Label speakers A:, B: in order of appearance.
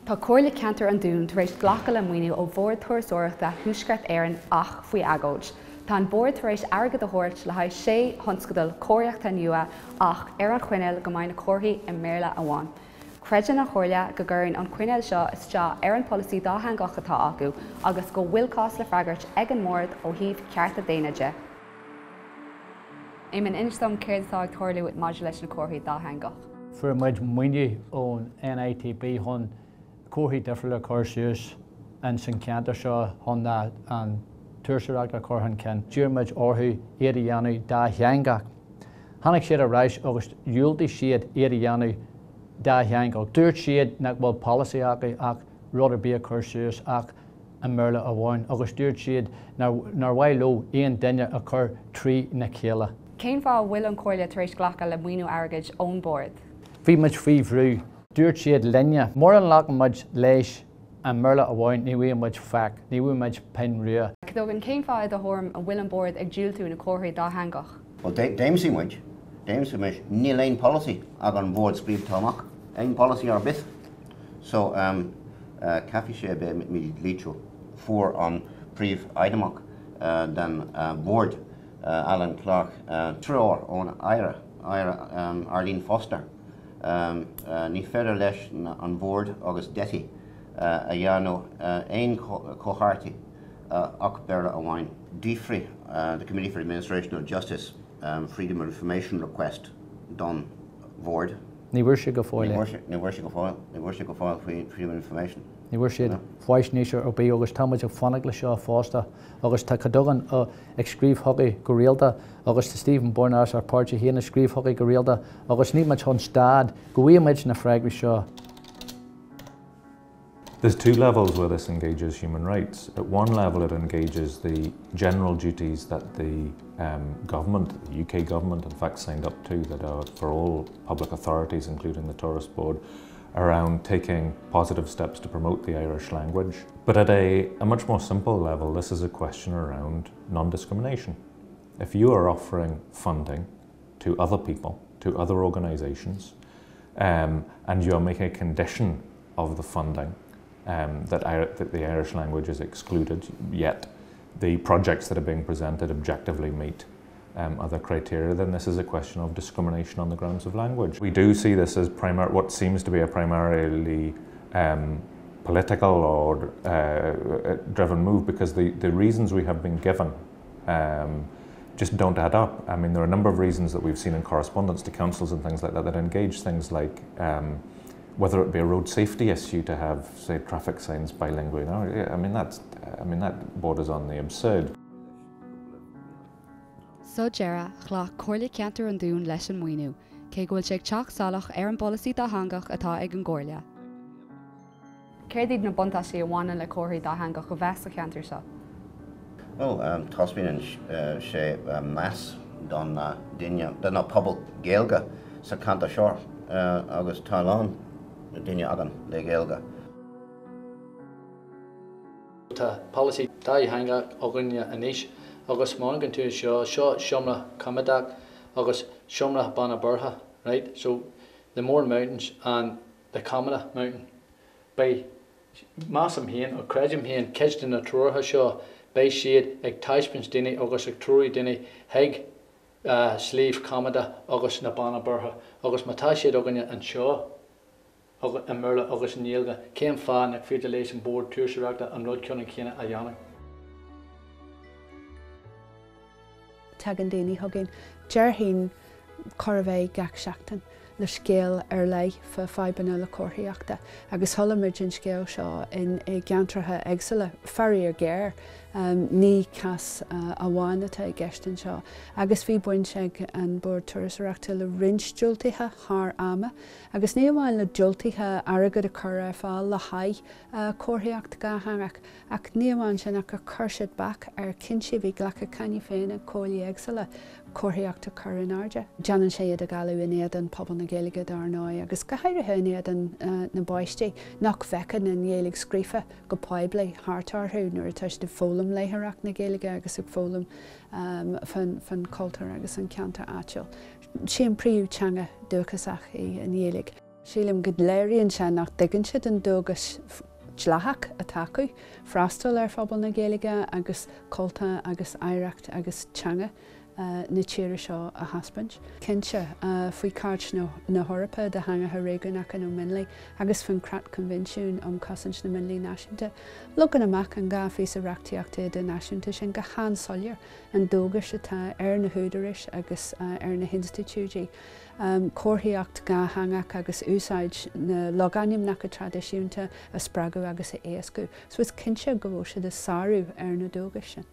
A: Tá Comhairle Ceantair an Dúin tar éis glacadh le maoiniú ó Bhord Turasóireachta Thuaisceart Éireann ach faoi agóid. Tá an Bord tar éis airgead a thabhairt le haghaidh sé thionscadal comharthaíochta nua ach ar an choinníoll go mbeidh na comharthaí i mBéarla amháin. Creideann an Chomhairle go gcuireann an coinníoll seo isteach ar an polasaí dátheangach atá acu agus go bhfuil cás le freagairt ag an mBord ó thaobh cearta daonna de. Éamonn, inis dom céard atá ag tarlú maidir leis na comharthaí dátheangach.
B: Fuair muid maoiniú ón NITB chun comharthaí difriúla a chur suas ins an cheantar seo chun an turasóireacht a chur chun cinn. D'iarr muid orthu iad a dhéanamh dátheangach. Tháinig siad ar ais agus dhiúltaigh siad iad a dhéanamh dátheangach. Dúirt siad nach bhfuil polasaí acu ach rud ar bith a chur suas ach i mBéarla amháin agus dúirt siad nár mhaith leo aon duine a chur trína chéile.
A: Cén fáth a bhfuil an Chomhairle tar éis glacadh le maoiniú airgid ón Bhord?
B: Bhí muid faoi bhrú. Dúirt siad linne, mura nglacann muid leis i mBéarla amháin ní bhfaighidh muid faic, ní bhfaighidh muid pingin rua.
A: Cadogan, cén fáth i do thuairim a bhfuil an Bord ag diúltú na comharthaí dátheangach?
C: Bhuel, d'aimsigh muid, d'aimsigh muid, níl aon polasaí ag an bhord scríobhta amach, aon polasaí ar bith. So, caithfidh sé a bheith mídhlíthiúil. Fuair an príomhfheidhmeannach den bhord, Alan Clarke, treoir ón Aire, Aire Arlene Foster. Ní féidir leis an bhord agus DETI a dhéanamh aon chomharthaí ach Béarla amháin. D'fhiafraigh the Committee for Administration of Justice Freedom of Information request don bhord.
B: Ní bhfuair siad go fóill
C: é. Ní bhfuair siad go fóill. Ní bhfuair siad go fóill faoi Freedom of Information.
B: Ní bhfuair siad faisnéis ar bith agus tá muid ag fanacht le seo fosta agus tá Cadogan ag scríobh chugainn go rialta agus tá Stephen Byrne as ár páirtí féin ag scríobh chugainn go rialta agus níl muid chun stad go bhfaighidh muid na freagraí seo.
D: There's two levels where this engages human rights. At one level it engages the general duties that the um, government, the UK government in fact signed up to that are for all public authorities including the tourist board around taking positive steps to promote the Irish language. But at a, a much more simple level, this is a question around non-discrimination. If you are offering funding to other people, to other organisations, um, and you are making a condition of the funding um, that, I, that the Irish language is excluded, yet the projects that are being presented objectively meet um, other criteria, then this is a question of discrimination on the grounds of language. We do see this as primar what seems to be a primarily um, political or uh, driven move because the, the reasons we have been given um, just don't add up. I mean, there are a number of reasons that we've seen in correspondence to councils and things like that that engage things like um, whether it be a road safety issue to have, say, traffic signs bilingual. No, I mean, that's, I mean, that borders on the absurd.
A: Sa deireadh, ghlac Comhairle Ceantair an Dúin leis an maoiniú, cé go bhfuil sé ag teacht salach ar an bpolasaí dátheangach atá ag an gComhairle. Céard iad na buntáistí a bhaineann le comharthaí dátheangach a bheith sa cheantar seo?
C: Bhuel, taispeánann sé meas don duine, do na pobal Gaeilge sa cheantar seo agus tá a lán daoine againn le Gaeilge.
B: Tá polasaí dátheangach againne anois agus má amharcann tú anseo, seo seomra coimeádach agus seomra Banna Boirche, right? So the Mourne Mountains and the Commedagh Mountain. Beidh, measaim féin, ó creidim féin, cuid de na treoracha seo, beidh siad ag taispeáint daoine agus ag treorú daoine chuig Sliabh Commedagh agus na Beanna Boirche agus má tá siad againne anseo i mBéarla agus i nGaeilge, cén fáth nach féidir leis an Bord Turasóireachta an rud ceannann céanna a dhéanamh?
E: Tagann daoine chugainn, déarfainn chóir a bheith gach seachtain, le scéal ar leith fá fadhbanna le comharthaíochta agus chuala muid an scéal seo in i gceantracha éagsúla, faraor géar, ní cás amháin atá i gceist anseo agus bhí baint ag an Bord Turasóireachta le roinnt diúltaithe thar ama agus ní amháin le diúltaithe airgead a chur ar fáil le haghaidh comharthaíocht dhátheangach Ach ní amháin sin ach gur chuir siad bac ar chinntí a bhí glactha cheana féin ag comhairlí éagsúla comharthaíocht a chur in airde. Déanann sé idirdhealú in éadan pobal na Gaeilge dar ndóigh agus go háirithe in éadan na bpáistí nach bhfeiceann an Ghaeilge scríofa go poiblí thart orthu nuair atá siad ag foghlaim léitheoireacht na Gaeilge agus ag foghlaim fán chultúr agus an ceantar áitiúil. Sí an príomh teanga dúchasach í an Ghaeilge. Sílim go léiríonn sé nach dtuigeann siad an dualgas dleathach atá acu freastal ar phobal na Gaeilge agus cultúr agus oidhreacht agus teanga na tíre seo a thaispeáint. Cinnte, faoi Chairt na hEorpa do Theangacha Réigiúnacha nó Mionlaigh agus faoin Chreat-Choinbhinsiún um Chosaint na Mionlaigh Náisiúnta, leagann amach an dá phíosa reachtaíochta idirnáisiúnta sin go han-soiléir an dualgas atá ar na húdaráis agus ar na hinstitiúidí comharthaíocht dhátheangach agus úsáid na logainmneacha traidisiúnta a spreagadh agus a éascú. So is cinnte go bhfuil siad ag sárú ar na dualgais sin.